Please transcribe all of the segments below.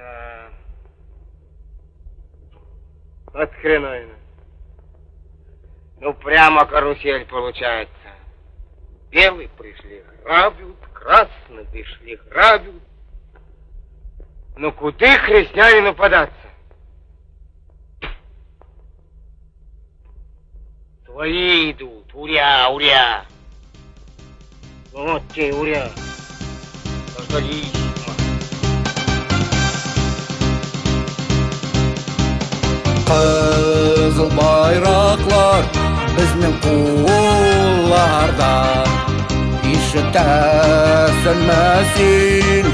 Да. Вот хреновина. Ну, прямо карусель получается. Белые пришли, грабят, красные пришли, грабят. Ну, куда христианину податься? Твои идут, уря, уря. Ну, вот те, уря. Дождались. Кызыл байраклар безнең кулларда, ишетәсеңме син,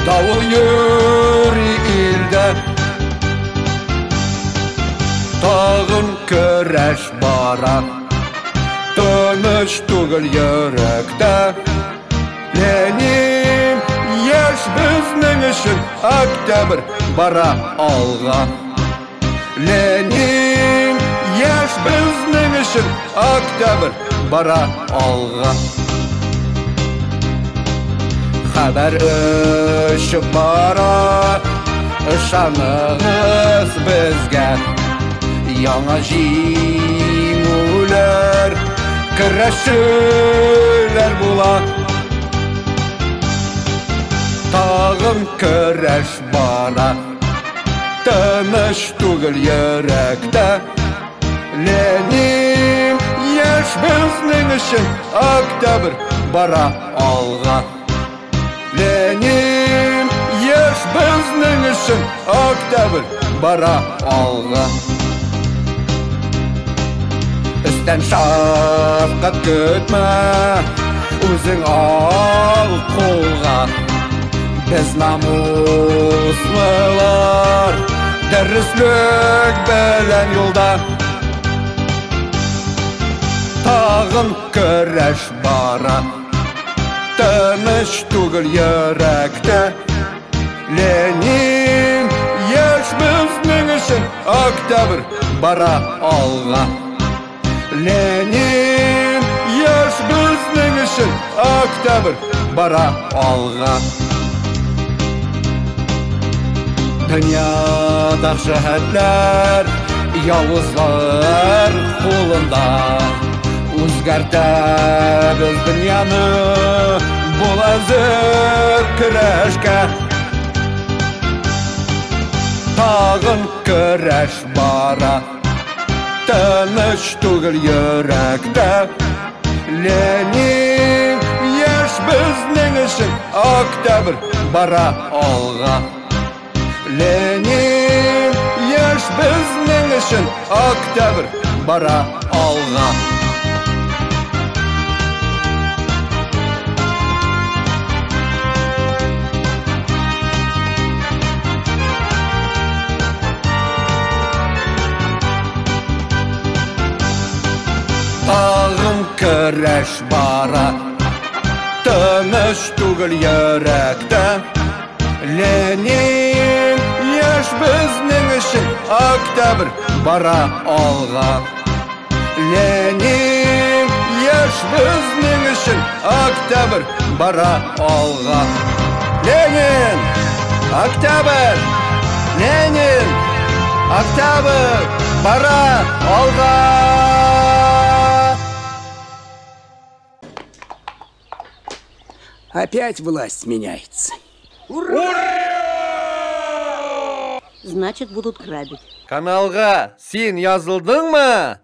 давыл йөри илдә. Тагын көрәш бара, тыныч түгел йөрәктә. Ленин яшь безнең өчен, октябрь бара алга. Ленин яшь безнең өчен, октябрь бара алга. Хәбәр очып бара, ышаныгыз безгә. Яңа җиңүләр, көрәшүләр була. Тагын көрәш бара, тыныч түгел йөрәктә. Ленин яшь безнең өчен, октябрь бара алга. Ленин яшь безнең өчен, октябрь бара алга. Өстән шәфкать көтмә, үзең ал кулга. Без намуслылар, дөреслек белән юлда. Тагын көрәш бара, тыныч түгел йөрәктә. Ленин яшь безнең өчен, октябрь бара алга. Ленин яшь безнең өчен, октябрь бара алга. Дөньяда шәһәтләр явызлар кулында. Үзгәртәбез дөньяны, бул әзер көрәшкә. Тагын көрәш бара, тыныч түгел йөрәктә. Ленин яшь безнең өчен, октябрь бара алга. Ленин яшь безнең өчен, октябрь бара алга. Тагын көрәш бара, тыныч түгел йөрәктә. Ленин яшь безнең өчен, октябрь бара алга. Ленин яшь безнең өчен, октябрь бара алга. Ленин! Октябрь! Ленин! Октябрь! Бара алга! Опять власть меняется. Ура! Значит, будут грабить. Каналга син язылдыңмы?